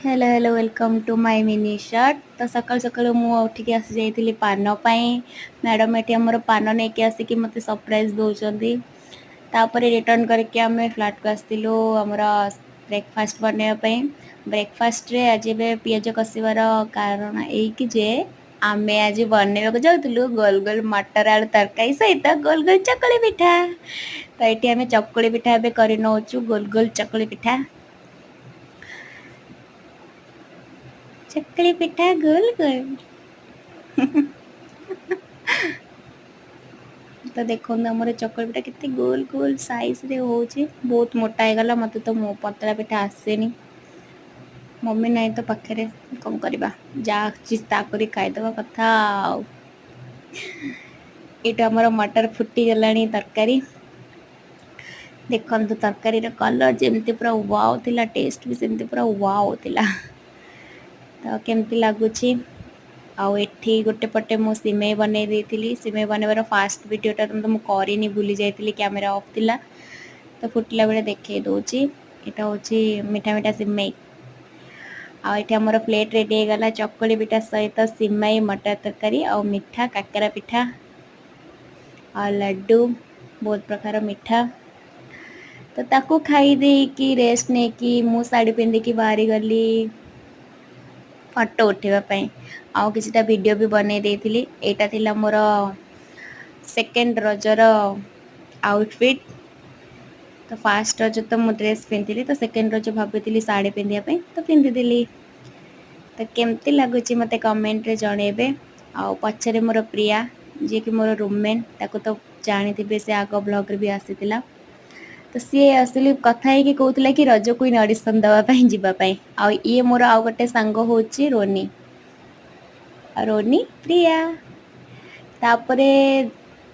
Hello hello, welcome to my mini short। ତ ସକାଳୁ ସକାଳୁ ମୁଁ ଉଠିକି ଆସିଯାଇଥିଲି ପାନ ପାଇଁ। ମ୍ୟାଡ଼ାମ୍ ଏଠି ଆମର ପାନ ନେଇକି ଆସିକି ମୋତେ ସରପ୍ରାଇଜ୍ ଦେଉଛନ୍ତି। ତାପରେ ରିଟର୍ଣ୍ଣ କରିକି ଆମେ ଫ୍ଲାଟ୍କୁ ଆସିଥିଲୁ ଆମର ବ୍ରେକଫାଷ୍ଟ ବନେଇବା ପାଇଁ। ବ୍ରେକଫାଷ୍ଟରେ ଆଜି ଏବେ ପିଆଜ କଷିବାର କାରଣ ଏଇକି ଯେ ଆମେ ଆଜି ବନେଇବାକୁ ଯାଉଥିଲୁ ଗୋଲ ଗୋଲ ମଟର ଆଳୁ ତରକାରୀ ସହିତ ଗୋଲ ଗୋଲ ଚକୁଳି ପିଠା। ତ ଏଠି ଆମେ ଚକୁଳି ପିଠା ଏବେ କରି ନେଉଛୁ, ଗୋଲ ଗୋଲ ଚକୁଳି ପିଠା, ଚକୁଳି ପିଠା ଗୋଲ ଗୋଲ। ତ ଦେଖନ୍ତୁ, ଆମର ଚକୁଳି ପିଠା କେତେ ଗୋଲ ଗୋଲ ସାଇଜ୍ରେ ହେଉଛି। ବହୁତ ମୋଟା ହେଇଗଲା। ମୋତେ ତ ମୋ ପତଳା ପିଠା ଆସେନି। ମମି ନାହିଁ ତ ପାଖରେ, କ'ଣ କରିବା? ଯାହା ଆସୁଛି ତା କରି ଖାଇଦେବା କଥା। ଆଉ ଏଇଟା ଆମର ମଟର ଫୁଟିଗଲାଣି ତରକାରୀ। ଦେଖନ୍ତୁ, ତରକାରୀର କଲର୍ ଯେମିତି ପୁରା ୱାଓ ଥିଲା, ଟେଷ୍ଟ ବି ସେମିତି ପୁରା ୱାଓ ଥିଲା। ତ କେମିତି ଲାଗୁଛି? ଆଉ ଏଠି ଗୋଟେ ପଟେ ମୁଁ ସିମେଇ ବନେଇ ଦେଇଥିଲି। ସିମେଇ ବନେଇବାର ଫାଷ୍ଟ ଭିଡ଼ିଓଟା ତ ମୁଁ କରିନି, ଭୁଲି ଯାଇଥିଲି, କ୍ୟାମେରା ଅଫ୍ ଥିଲା। ତ ଫୁଟିଲା ବେଳେ ଦେଖେଇ ଦେଉଛି। ଏଇଟା ହେଉଛି ମିଠା ମିଠା ସିମେଇ। ଆଉ ଏଠି ଆମର ପ୍ଲେଟ୍ ରେଡ଼ି ହେଇଗଲା, ଚକୁଳି ପିଠା ସହିତ ସିମେଇ, ମଟର ତରକାରୀ ଆଉ ମିଠା କାକରା ପିଠା ଆଉ ଲଡ଼ୁ, ବହୁତ ପ୍ରକାର ମିଠା। ତ ତାକୁ ଖାଇ ଦେଇକି, ରେଷ୍ଟ ନେଇକି, ମୁଁ ଶାଢ଼ୀ ପିନ୍ଧିକି ବାହାରି ଗଲି ଫଟୋ ଉଠେଇବା ପାଇଁ। ଆଉ କିଛିଟା ଭିଡ଼ିଓ ବି ବନେଇ ଦେଇଥିଲି। ଏଇଟା ଥିଲା ମୋର ସେକେଣ୍ଡ ରଜର ଆଉଟଫିଟ୍। ତ ଫାଷ୍ଟ ରଜ ତ ମୁଁ ଡ୍ରେସ୍ ପିନ୍ଧିଲି, ତ ସେକେଣ୍ଡ ରଜ ଭାବିଥିଲି ଶାଢ଼ୀ ପିନ୍ଧିବା ପାଇଁ, ତ ପିନ୍ଧିଦେଲି। ତ କେମିତି ଲାଗୁଛି ମୋତେ କମେଣ୍ଟରେ ଜଣେଇବେ। ଆଉ ପଛରେ ମୋର ପ୍ରିୟା, ଯିଏକି ମୋର ରୁମମେଟ୍, ତାକୁ ତ ଜାଣିଥିବେ, ସେ ଆଗ ବ୍ଲଗ୍ରେ ବି ଆସିଥିଲା। ତ ସିଏ ଆସିଲି କଥା ହେଇକି କହୁଥିଲା କି ରଜ କୁଇନ୍ ଅଡ଼ିସନ୍ ଦେବା ପାଇଁ ଯିବା ପାଇଁ। ଆଉ ଇଏ ମୋର ଆଉ ଗୋଟେ ସାଙ୍ଗ ହେଉଛି ରୋନି। ଆଉ ରୋନି, ପ୍ରିୟା। ତାପରେ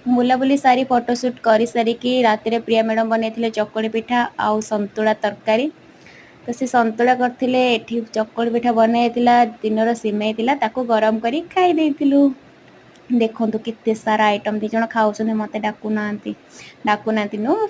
ବୁଲାବୁଲି ସାରି, ଫଟୋ ସୁଟ୍ କରିସାରିକି ରାତିରେ ପ୍ରିୟା ମ୍ୟାଡ଼ାମ୍ ବନେଇଥିଲେ ଚକୁଳି ପିଠା ଆଉ ସନ୍ତୁଳା ତରକାରୀ। ତ ସେ ସନ୍ତୁଳା କରିଥିଲେ, ଏଠି ଚକୁଳି ପିଠା ବନା ହେଇଥିଲା, ଦିନର ସିମେଇ ଥିଲା, ତାକୁ ଗରମ କରି ଖାଇ ଦେଇଥିଲୁ। ଦେଖନ୍ତୁ, କେତେ ସାରା ଆଇଟମ୍। ଦୁଇ ଜଣ ଖାଉଛନ୍ତି, ମୋତେ ଡାକୁନାହାନ୍ତି। ଡାକୁନାହାନ୍ତି ନୁହଁ, ମୁଁ